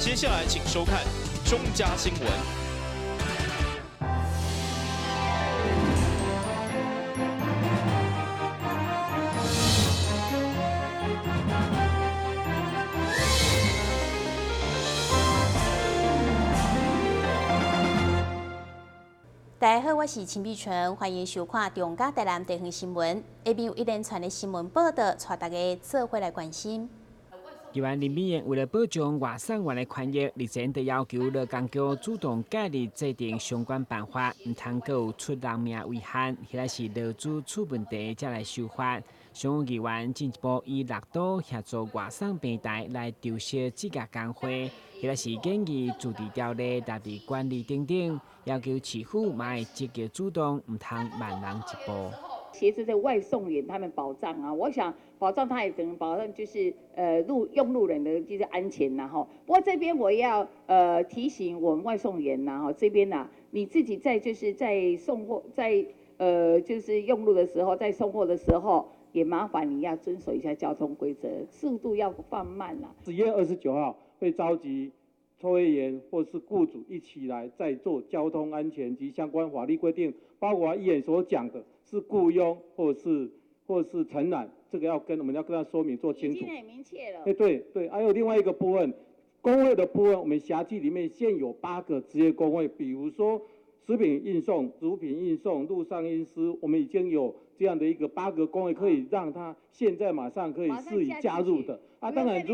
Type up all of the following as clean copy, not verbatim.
接下來請收看中嘉新聞。大家好，我是陳美純，歡迎收看中嘉台南地方新聞。下面有一連串的新聞報道，帶大家做伙來關心。議員林美英為了保障外送員的權益，日前就要求勞工局主動介入制定相關辦法，毋通閣有出人命遺憾，彼個是勞資出問題才來修法。上議員進一步以六都協助外送平台來籌設職業工會，彼個是建議自治條例納入管理等等，要求市府嘛會積極主動，毋通慢人一步。協助這外送員他們保障啊，我想保障他也只能保障就是用路人的就是安全啦吼。不過這邊我要提醒我們外送員啦吼，這邊呐你自己在就是在送貨在就是用路的時候，在送貨的時候，也麻煩你要遵守一下交通規則，速度要放慢啦。10月29號會召集作業員或是雇主一起來再做交通安全及相關法律規定，包括議員所講的是雇傭或是承攬，這個要跟我們要跟他說明做清楚。已經很明確了。欸，對對，還有另外一個部分，工會的部分，我們轄區裡面現有8個職業工會，比如說食品運送、乳品運送、路上運輸，我們已經有這樣的一個8個工會，可以讓他現在馬上可以適宜加入的。啊，當然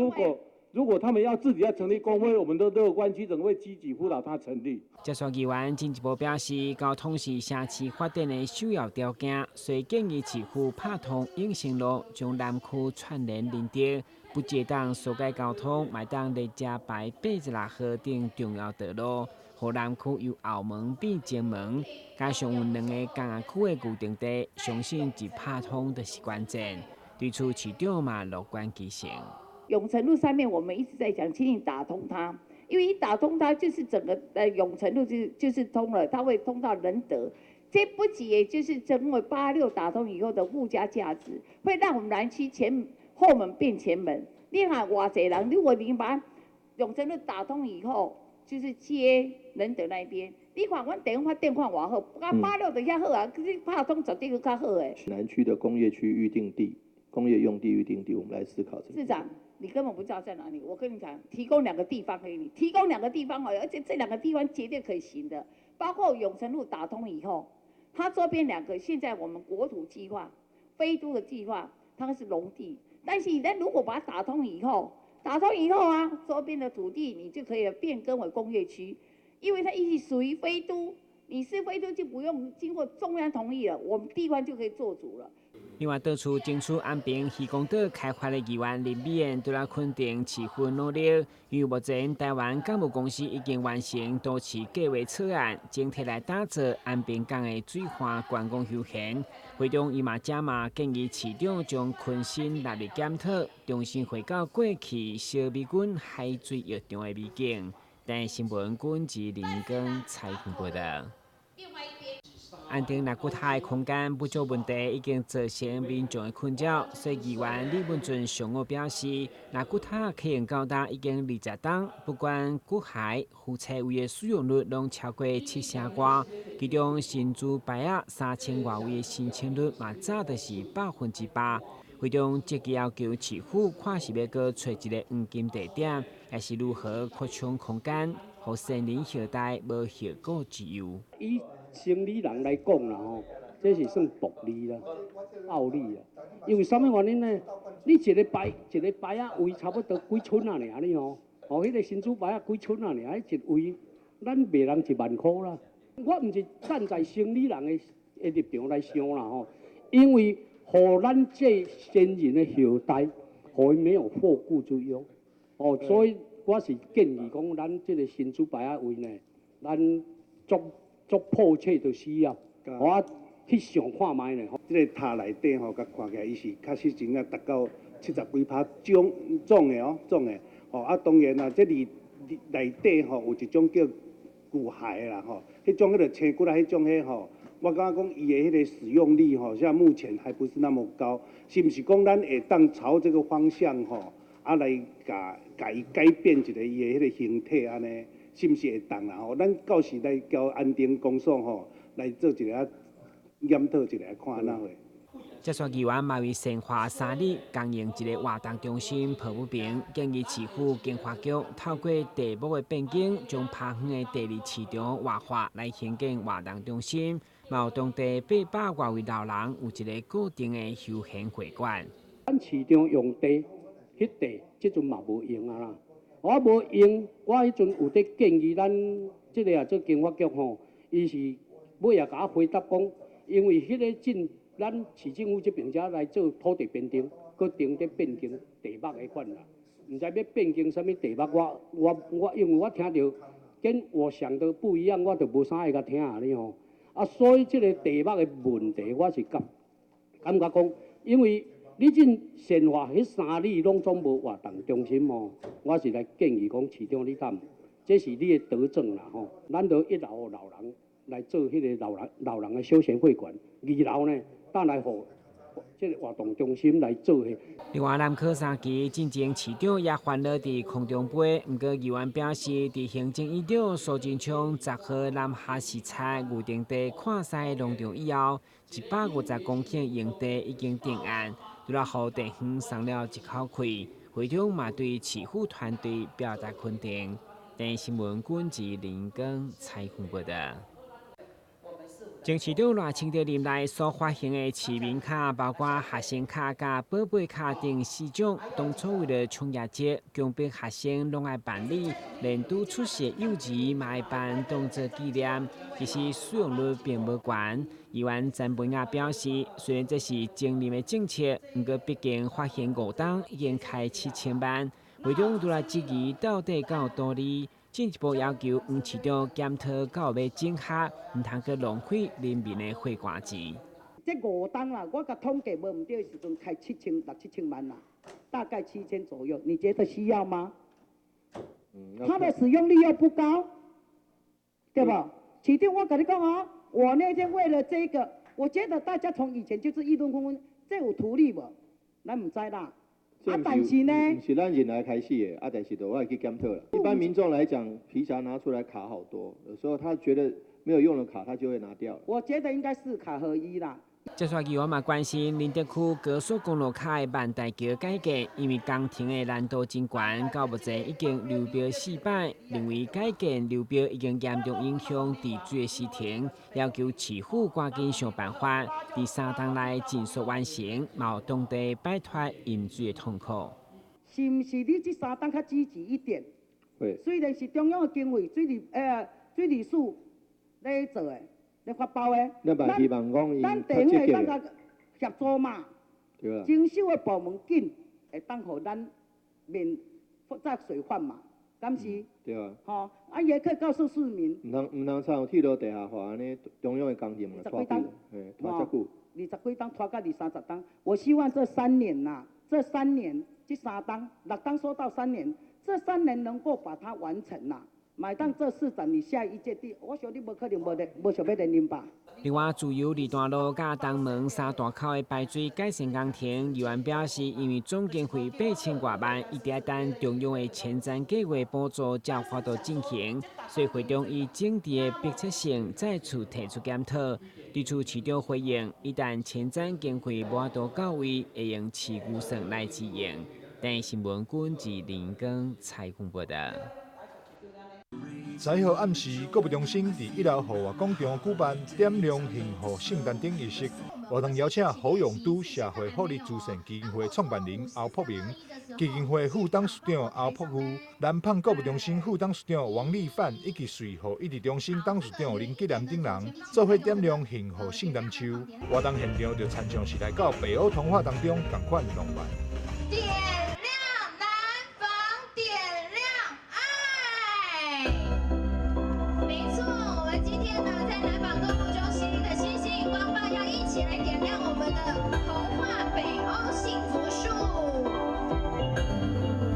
如果他們要自己要成立工會，我們都樂觀其成，會積極輔導他成立。接續議員進一步表示，交通是城市發展的首要條件，所以建議市府拍通永盛路，將南區串聯仁德，不只當疏解交通，嘛當列車排86號等重要道路，予南區由後門變前門，加上有兩个工業區的預定地，相信一拍通就是關鍵。對此，市長嘛樂觀其成。永成路上面，我們一直在講，請你打通它，因為一打通它，就是整個永成路就是通了，它會通到仁德。這不僅也就是成為86打通以後的附加價值，會讓我們南區前後門變前門。你看偌濟人，如果你把永成路打通以後，就是接仁德那邊，你看阮地方發展看偌好，甲86就遐好啊，可是拍通絕對閣較好的。南區的工業區預定地、工業用地預定地，我們來思考這個。市長。你根本不知道在哪裡，我跟你講，提供兩個地方給你，提供兩個地方哦，而且這兩個地方絕對可以行的，包括永成路打通以後，它周邊兩個，現在我們國土計劃、飛都的計劃，它是農地，但是你如果把它打通以後，打通以後啊，周邊的土地你就可以變更為工業區，因為它一直屬於飛都，你是飛都就不用經過中央同意了，我們地方就可以做主了。另外，當初爭取安平漁光島開發的議員林美燕，除了肯定市府努力，因為目前台灣港務公司已經完成都市計劃草案，整體來打造安平港的水岸觀光休閒。會中伊嘛加碼建議市長將鯤鯓納入檢討，重新回到過去小美軍海水浴場的美景。台視新聞軍自林根采訪報道。安定納骨塔的空間不足問題已經造成民眾的困擾，所以議員李文俊上午表示，納骨塔啟用到今已經20冬，不管骨骸、夫妻位的使用率攏超過7成外，其中神主牌仔3000外位的申請率嘛早就是100%。會中積極要求市府看是欲閣揣一个黃金地點，抑是如何擴充空間，予先人後代無後顧之憂。以生理人來講啦吼，這是算暴利啦、暴利啦。因為啥物原因呢？你一个牌一个牌仔位差不多幾寸啊爾呢吼，哦，彼個神主牌仔幾寸啊爾，彼一位咱賣人1萬箍啦。我毋是站在生理人的立場來想啦吼，因為予咱這先人的後代，予伊沒有後顧之憂，哦，所以我是建議講，咱這個神主牌仔位呢，咱足迫切的需要，我去想看覓呢。這个塔內底吼，佮看起來，伊是確實真正達到70幾趴總總的哦，總的。吼啊，當然啦，這裡內底吼有一種叫骨骸啦吼，彼種彼个青骨仔，彼種彼吼，我感覺講伊的彼个使用率吼，現在目前還不是那麼高，是毋是講咱會當朝這個方向吼？啊來共共伊改變一下伊的彼个形體按呢，是毋是會當啦吼？咱到時來交安定公所吼來做一下檢討一下，看按怎會。接續議員嘛為善化3里經營一个活動中心抱不平，建議市府經發局透過地目的變更，將拍遠的第二市場活化來興建活動中心，嘛予當地800外位老人有一个固定的休閒會館。咱市場用地，彼地這陣嘛無用啊啦，我無用，我彼陣有佇建議咱這个啊做經發局吼，伊是尾也共我回答講，因為彼个進咱市政府這邊才來做土地變更，閣定佇變更地目的款啦，毋知欲變更啥物地目，我我我因為我聽著跟我想的不一樣，我就無啥愛共聽啊呢吼。啊，所以這个地目的問題，我是感感覺講，因為你這善化彼3里攏總無活動中心吼，我是來建議講市長你敢，這是你的德政啦吼，咱著一樓予老人來做彼个老人老人的休閒會館，二樓呢，搭來予這个活動中心來做的。另外，南科三期進前市長也煩惱佇空中飛，毋過議員表示，佇行政院長蘇貞昌10號南下視察預定地看屎農場以後，150公頃用地已經定案，除了予地方鬆了一口氣。會長嘛對市府團隊表達肯定。電視新聞軍志林根採訪報道。前市長賴清德任內所發行的市民卡，包括學生卡佮寶貝卡等四種，當初為了衝業績，強迫學生攏愛辦理，連拄出世幼兒嘛愛辦當做紀念。其實使用率並無懸。議員陳文雅表示，雖然這是前任的政策，毋過畢竟發行5冬已經開7000萬，會長拄來質疑到底敢有道理。進一步要求黃市長檢討敢有欲整合，毋通閣浪費人民的血汗錢。這5冬啦，我共統計無毋對的時陣，開七千六七千萬啦，大概7000左右。你覺得需要嗎？它的使用率又不高，對吧？市長，我共你講哦，我那天為了這個，我覺得大家從以前就是議論紛紛，這有圖利無？咱毋知啦。啊，但是呢，毋是咱任內開始的，啊，但是都愛去檢討啦。一般民眾來講，皮夾拿出來卡好多，有時候他覺得沒有用的卡，他就會拿掉。我覺得應該四卡合一啦。接續議員嘛關心寧德區高速公路口的萬大橋改建，因為工程的難度真懸，到目前已經流標四擺，認為改建流標已經嚴重影響治水的時程，要求市府趕緊想辦法，佇3冬內盡速完成，嘛予當地擺脫淹水的痛苦。是毋是你這3冬較積極一點？會。雖然是中央的經費，水利署咧做的。咧發包的，咱希望講咱地方會當共協助嘛，對啊。徵收的部門緊，會當予咱免再水患嘛，敢是？對啊。吼，啊也可以告訴市民。毋通毋通像鐵路地下化按呢，中央的工程嘛拖久，嘿，拖遮久。 20幾冬拖到20-30冬，我希望這三年呐，這三年這3冬6冬說到三年，這三年能夠把它完成啦。買當做市長，你下一屆第，我想你無可能無連無想欲連任吧？另外，自由二段路佮東門三大口的排水改善工程，議員表示，因為總經費8000外萬，一直等中央的前瞻計劃補助才有法度進行，所以會長以政治的迫切性再次提出檢討。對此市長回應，一旦前瞻經費無法度到位，會用市預算來支援。電視新聞軍志林根採訪報道。10號暗時，購物中心佇一樓戶外廣場舉辦點亮幸福聖誕燈儀式。活動邀請侯永都社會福利慈善基金會創辦人歐柏明、基金會副董事長歐柏富、南胖購物中心副董事長王立範以及瑞和醫治中心董事長林吉南等人，做伙點亮幸福聖誕樹。活動現場就親像是來到北歐童話當中仝款浪漫。點亮南紡，點亮愛。沒錯，我們今天呢，在南紡購物中心的星星螢光棒要一起來點亮我們的童話北歐幸福樹。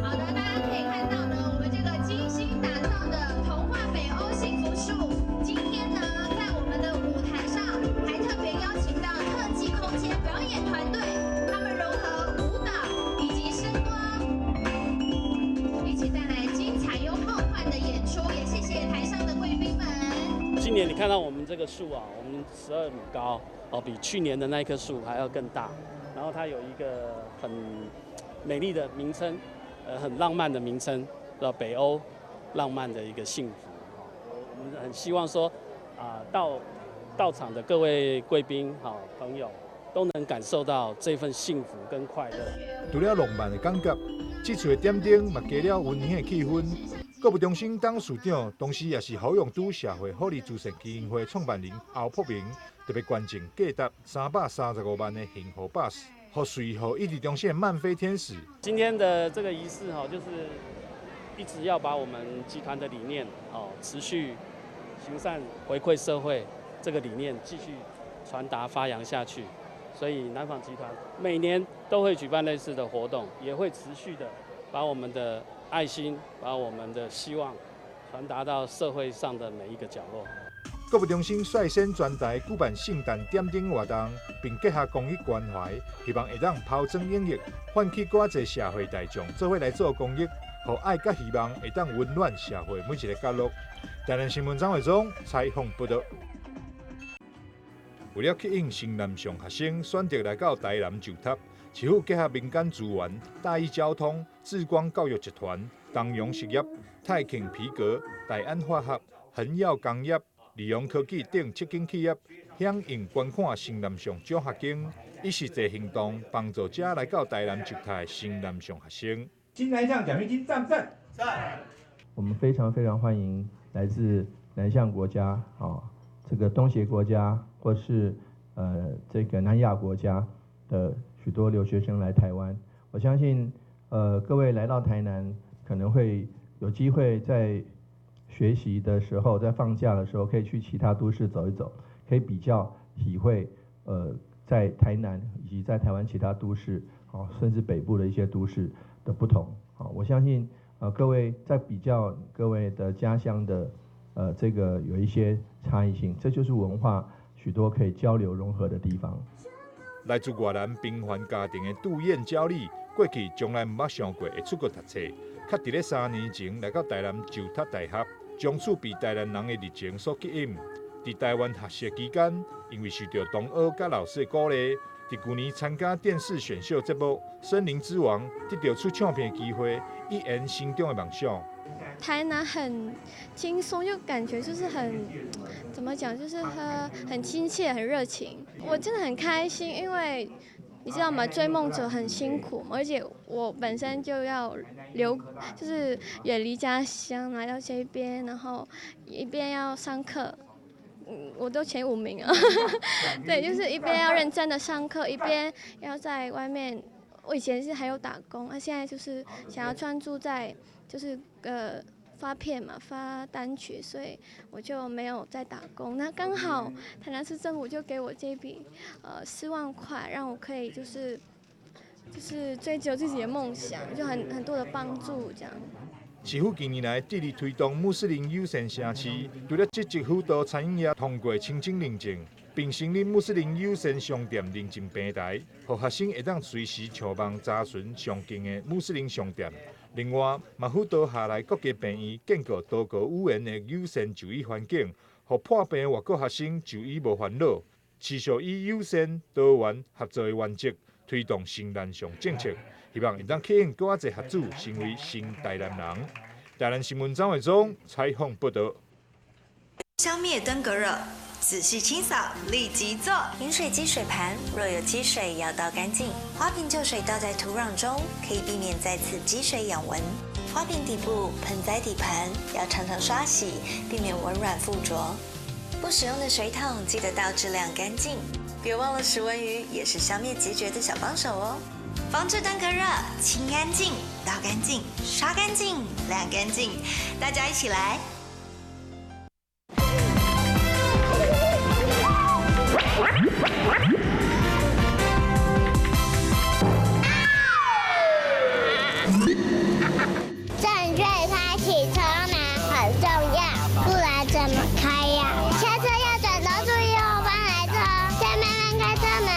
好的，大家可以看到呢，我們這個精心打造的童話北歐幸福樹，今天呢，在我們的舞台上還特別邀請到特技空間表演團隊，他們融合舞蹈以及聲光。今年你看到我們這個樹啊，我們12米高哦，比去年的那棵樹還要更大。然後它有一個很美麗的名稱，很浪漫的名稱，叫北歐浪漫的一個幸福。我們很希望說，啊，到場的各位貴賓、好朋友，都能感受到這份幸福跟快樂。除了浪漫的感覺，這次的點燈嘛加了溫馨的氣氛。購物中心董事長，同時也是侯永都社會福利慈善基金會創辦人侯柏明，特別捐贈價值335萬的幸福巴士，予瑞和醫治中心的漫飛天使。今天的這個儀式哈，就是一直要把我們集團的理念哦，持續行善回饋社會這個理念繼續傳達發揚下去。所以南紡集團每年都會舉辦類似的活動，也會持續的把我們的愛心，把我們的希望傳達到社會上的每一個角落。購物中心率先全台舉辦聖誕點燈活動，並結合公益關懷，希望會當拋磚引玉，喚起更濟社會大眾做伙來做公益，予愛佮希望會當溫暖社會每一個角落。台南新聞張惠忠採訪報道。為了吸引新南向學生選擇來到台南就讀，市府結合民間資源、大義交通、智光教育集團、東陽實業、泰慶皮革、大安化學、恆耀工業、利用科技等7間企業響應捐款新南向獎學金，以實際行動幫助遮來到台南就讀的新南向學生。新南向獎學金讚不讚？讚。我們非常非常歡迎來自南向國家啊，這個東協國家或是這個南亞國家的許多留學生來台灣。我相信各位來到台南，可能會有機會在學習的時候，在放假的時候，可以去其他都市走一走，可以比較體會在台南以及在台灣其他都市，甚至北部的一些都市的不同。我相信各位在比較各位的家鄉的這個有一些差異性，這就是文化許多可以交流融合的地方。來自越南平凡家庭的杜燕嬌麗，過去從來毋捌想過會出國讀冊，卻佇咧3年前來到台南就讀大學，從此被台南人的熱情所吸引。佇台灣學習期間，因為受到同學佮老師的鼓勵，佇舊年參加電視選秀節目《森林之王》，得到出唱片的機會，一圓心中的夢想。台南很輕鬆，就感覺就是很，怎麼講，就是很親切、很熱情。我真的很開心，因為你知道嗎？追夢者很辛苦，而且我本身就要留，就是遠離家鄉來到這邊，然後一邊要上課，我都前5名啊。對，就是一邊要認真的上課，一邊要在外面。我以前是還有打工，那現在就是想要專注在就是發片嘛，發單曲，所以我就沒有再打工。那剛好台南市政府就給我這筆4萬塊，讓我可以就是追求自己的夢想，就很多的幫助這樣。市府近年來致力推動穆斯林友善城市，除了積極輔導餐飲業通過申請認證，並成立穆斯林友善商店認證平台，予學生會當隨時上網查詢上近的穆斯林商店。另外，嘛輔導下來各家病院建構多國語言的友善就醫環境，予破病的外國學生就醫無煩惱。持續以友善、多元、合作的原則推動新南向政策，希望會當吸引閣較濟學子成為新台南人。台南新聞張惠忠採訪報道。消滅登革熱，仔細清掃，立即做。飲水機水盤若有積水，要倒乾淨。花瓶舊水倒在土壤中，可以避免再次積水養蚊。花瓶底部、盆栽底盤要常常刷洗，避免蚊卵附着。不使用的水桶記得倒置晾乾淨。別忘了食蚊魚也是消滅孑孓的小幫手哦。防治登革熱，清乾淨，倒乾淨，刷乾淨，晾乾淨，大家一起來。正確開啟車門很重要，不然怎麼開呀？下車要轉頭注意後方來車，再慢慢開車門。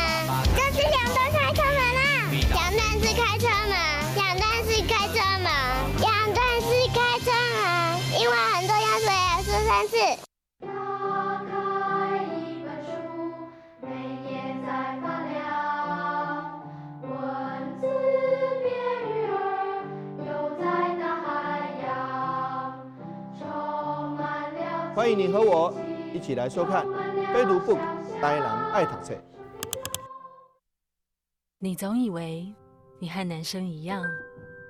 這是兩段開車門啦，兩段式開車門，兩段式開車門，兩段式開車門，因為很重要，所以要說3次。欢迎你和我一起来收看《非读 book 台南爱读册》。你总以为你和男生一样，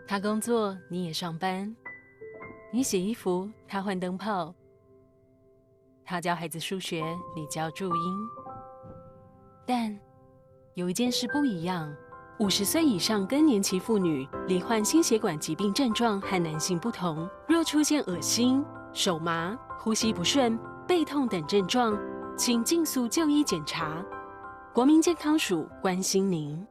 他工作你也上班，你洗衣服他换灯泡，他教孩子数学你教注音。但有一件事不一样：50岁以上更年期妇女罹患心血管疾病症状和男性不同，若出现恶心、手麻、呼吸不顺、背痛等症状，请尽速就医检查。国民健康署关心您。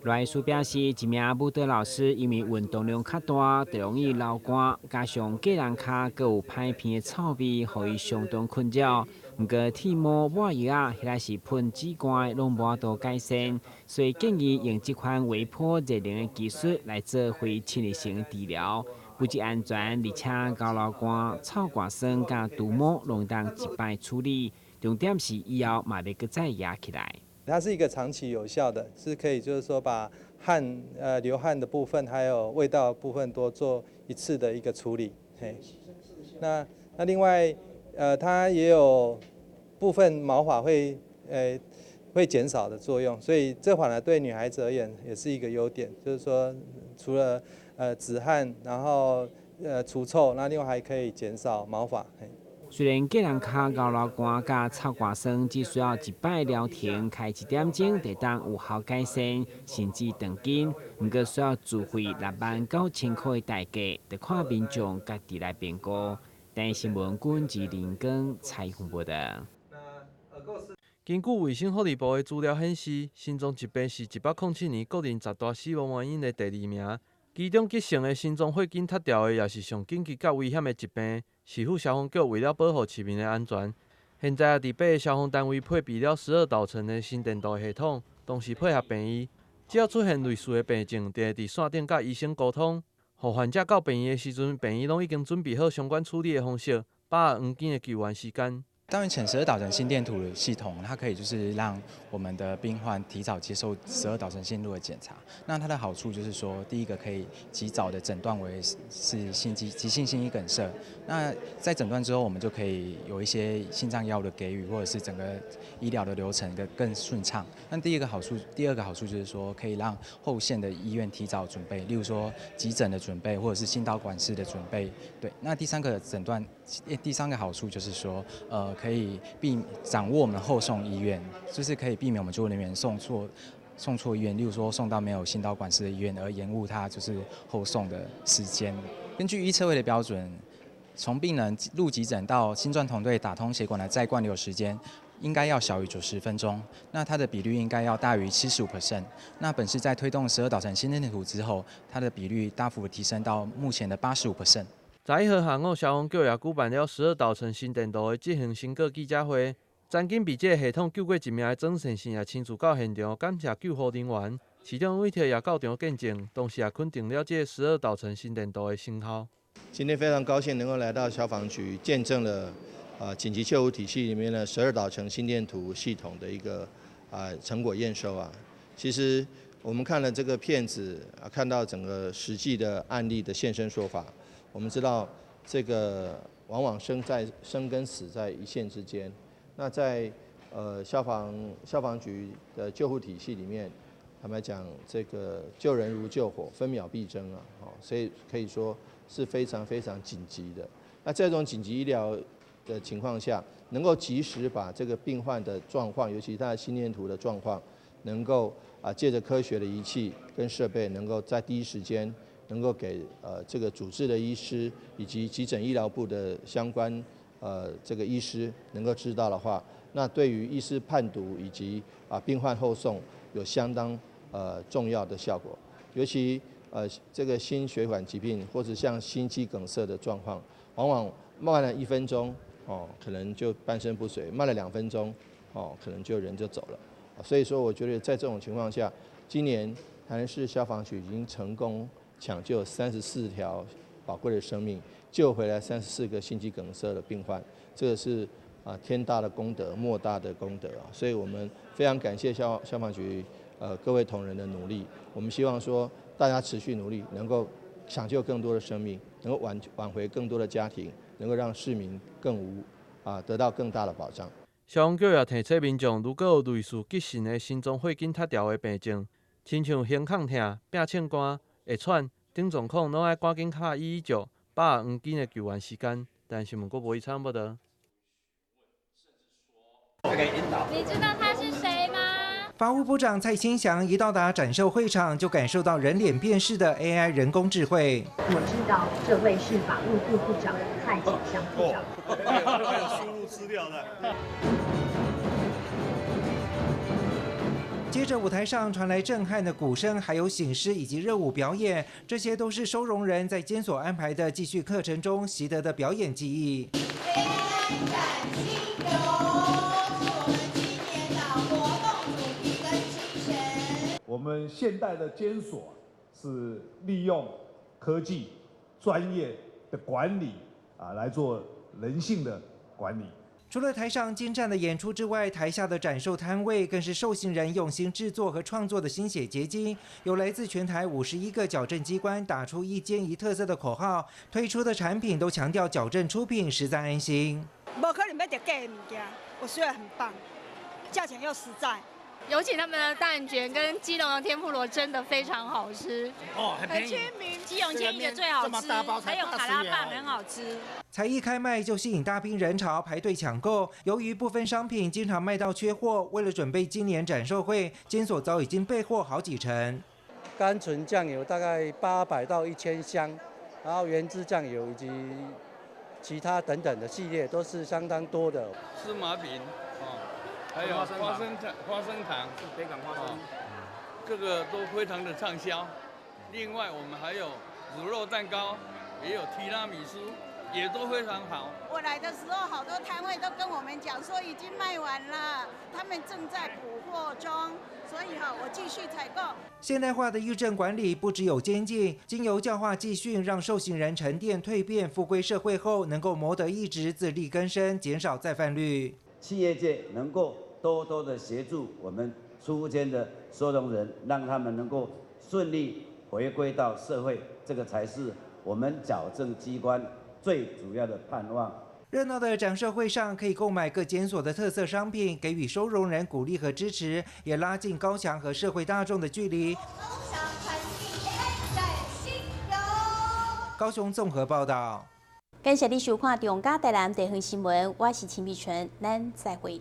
赖医师表示，一名舞蹈老师因为运动量较大，就容易流汗，加上鸡人跤阁有歹鼻的臭味，予伊相当困扰。毋过剃毛、抹药仔，或者是喷止汗，拢无法度改善，所以建议用这款微波热能的技术来做非侵入性治疗，不止安全，而且厚流汗、臭汗酸佮除毛拢会当一摆处理。重点是以后嘛袂阁再压起来。它是一个长期有效的，是可以就是说把汗流汗的部分还有味道部分多做一次的一个处理。嘿，那另外它也有部分毛发会减少的作用，所以这反而对女孩子而言也是一个优点，就是说除了止汗，然后除臭，那另外还可以减少毛发。嘿。虽然鸡人跤厚流汗佮臭汗酸只需要一摆疗程，开一点钟就当有效改善，甚至断根，毋过需要自费6万9千块的代价，得看民众家己来评估。台视新闻军志林光采访报道。根据卫生福利部的资料显示，心脏疾病是107年国人10大死亡原因的第二名，其中急性的心脏血管塌掉的也是上紧急佮危险的疾病。市府消防局为了保护市民的安全，现在也伫8个消防单位配备了12导程的心电图系统，同时配合病院，只要出现类似的病症，就会伫线顶佮医生沟通，予患者到病院的时阵，病院拢已经准备好相关处理的方式，把握黄金的救援时间。当然，浅十二导程心电图的系统，它可以就是让我们的病患提早接受十二导程线路的检查。那它的好处就是说，第一个可以及早的诊断为是心肌急性心肌梗塞。那在诊断之后，我们就可以有一些心脏药物的给予，或者是整个医疗的流程的更顺畅。那第一个好处，第二个好处就是说，可以让后线的医院提早准备，例如说急诊的准备，或者是心导管室的准备。对，那第三个诊断，第三个好处就是说，可以掌握我们后送医院，就是可以避免我们救护人员送错医院，例如说送到没有心导管室的医院，而延误他就是后送的时间。根据医策会的标准，从病人入急诊到心脏团队打通血管的再灌流时间，应该要小于90分钟，那它的比率应该要大于75%。那本市在推动十二导程心电图之后，它的比率大幅提升到目前的85%。11号下午，消防局也举办了十二导程心电图的执行成果记者会。曾经被这个系统救过一命的庄先生也亲自到现场感谢救护人员。市长委托也到场见证，同时也肯定了这个十二导程心电图的成效。今天非常高兴能够来到消防局，见证了紧急救护体系里面的十二导程心电图系统的一个成果验收啊。其实我们看了这个片子啊，看到整个实际的案例的现身说法。我们知道，这个往往生跟死在一线之间。那在消防局的救护体系里面，坦白讲，这个救人如救火，分秒必争啊，哦，所以可以说是非常非常紧急的。那这种紧急医疗的情况下，能够及时把这个病患的状况，尤其他的心电图的状况，能够借着科学的仪器跟设备，能够在第一时间，能够给这个主治的医师以及急诊医疗部的相关这个医师能够知道的话，那对于医师判读以及病患后送有相当重要的效果。尤其这个心血管疾病或者像心肌梗塞的状况，往往慢了1分钟哦，可能就半身不遂；慢了2分钟哦，可能就人就走了。所以说，我觉得在这种情况下，今年台南市消防局已经成功抢救34条宝贵的生命，救回来34个心肌梗塞的病患，这个是天大的功德，莫大的功德啊！所以我们非常感谢消防局各位同仁的努力。我们希望说大家持续努力，能够抢救更多的生命，能够挽回更多的家庭，能够让市民更无啊得到更大的保障。消防局也提醒民众，如果有类似急性的心脏血管塞牢的病症，亲像胸腔疼、拚銃肝、会喘等状况，拢爱赶紧敲119，把握黄金的救援时间。台视新闻郭博一采访报道。你知道他是谁吗？法务部长蔡清祥一到达展售会场，就感受到人脸辨识的 AI 人工智慧。我知道这位是法务部部长蔡清祥部长。输入资料的。接着舞台上传来震撼的鼓声，还有醒狮以及热舞表演，这些都是收容人在监所安排的继续课程中习得的表演技艺。 AI 展新游，是我们今年的活动主题跟精神。我们现代的监所是利用科技、专业的管理啊，来做人性的管理。除了台上精湛的演出之外，台下的展售摊位更是受刑人用心制作和创作的心血结晶。有来自全台51个矫正机关打出一监一特色的口号，推出的产品都强调矫正出品，实在安心。无可能买著假的物件，我觉得很棒，价钱又实在。尤其他们的蛋卷跟基隆的天妇罗真的非常好吃哦，很便宜。基隆千叶的最好吃，还有卡拉饭很好吃。才一开卖就吸引大批人潮排队抢购。由于部分商品经常卖到缺货，为了准备今年展售会，监所早已经备货好几成。甘醇酱油大概800到1000箱，然后原汁酱油以及其他等等的系列都是相当多的。芝麻饼。还有花生糖，花生糖是北港花生，这个都非常的畅销。另外，我们还有乳酪蛋糕，也有提拉米苏，也都非常好。我来的时候，好多摊位都跟我们讲说已经卖完了，他们正在补货中，所以哈，我继续采购。现代化的狱政管理不只有监禁，经由教化技训，让受刑人沉淀蜕变，复归社会后，能够谋得一职，自力更生，减少再犯率。企业界能够多多的协助我们出监的收容人，让他们能够顺利回归到社会，这个才是我们矫正机关最主要的盼望。热闹的展售会上，可以购买各监所的特色商品，给予收容人鼓励和支持，也拉近高墙和社会大众的距离。高雄综合报道。感谢你收看《中嘉台南地方新闻》，我是秦美纯，咱再会。